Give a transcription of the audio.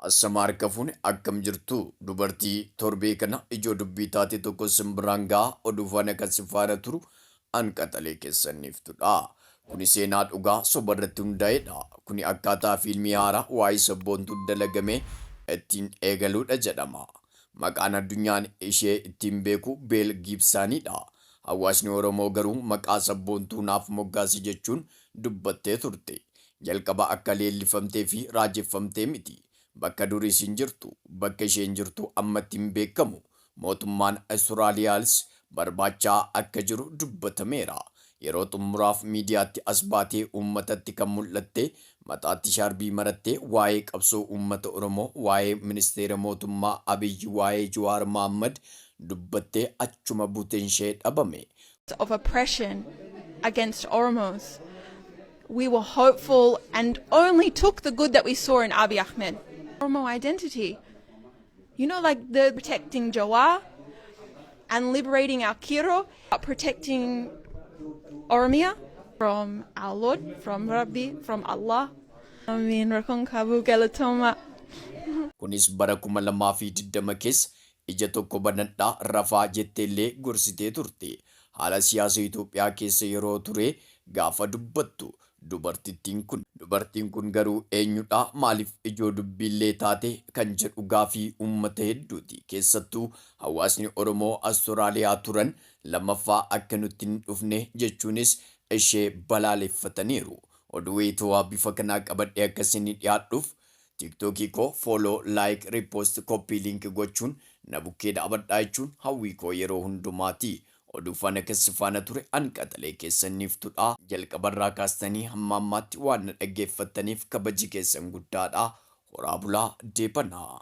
Ashamaa harka fuune, akkam jirtu? Dubartii torbee kana ijoo dubbii taate tokko simbiraan gahaa oduu faana kan si faana turu an qaxalee keessanniiftudha. Kuni seenaa dhugaa soba irratti hundaa'edha. Kuni akkaataa fiilmii haaraa waa'ee sabboontuu dalagamee ittiin eegaluudha jedhama. Maqaan addunyaan ishee ittiin beeku Beel Giibsaanidha. Hawaasni Oromoo garuu maqaa sabboontuu naaf moggaasi jechuun dubbattee turte. Jalqaba akka leellifamtee fi raajeffamtee miti. Bakka duriis hin jirtu. Bakka isheen jirtu ammatti hin beekamu. Mootummaan Awustiraaliyaas barbaachaa akka jiru dubbatameera. Yeroo xumuraaf miidiyaatti as baatee uummatatti kan mul'atte mataatti shaarbii marattee waa'ee qabsoo uummata Oromoo, waa'ee ministeera mootummaa Abiyyi, waa'ee Jawaar Mahaammad dubbattee achuma buuteen ishee dhabame. Of oppression against Oromos. We were hopeful and only took the good that we saw in Abiy Ahmed. Oromo identity. Like the protecting Jawar and liberating our Qeerroo, protecting Oromia from our Lord, from Rabbi, from Allah. I mean, Rakkoon qabu, galatoomaa. Kunis bara 2020 keessa ija tokko banadhaa rafaa jetteellee gorsitee turte. Haala siyaasa Itoophiyaa keessa yeroo ture gaafa dubbattu dubartittiin kun. Dubartiin kun garuu eenyudha? Maaliif ijoo dubbiillee taate kan jedhu gaafii uummata hedduuti. Keessattuu hawaasni Oromoo Awustiraaliyaa turan lammaffaa akka nutti hin dhufne jechuunis ishee balaaleffataniiru. Oduu weetowaa bifa kanaa qabadhee akkasiin dhiyaadhuuf TikTokii koo follow, like, repost, copy link gochuun na bukkee dhaabadhaa jechuun hawwii koo yeroo hundumaati. Oduu faana keessa faana ture an qaxalee keessaniiftudha. Jalqabarraa kaastanii hamma ammaatti waan na dhaggeeffattaniif kabaji keessan guddaadha. Horaa bulaa, deebanaa.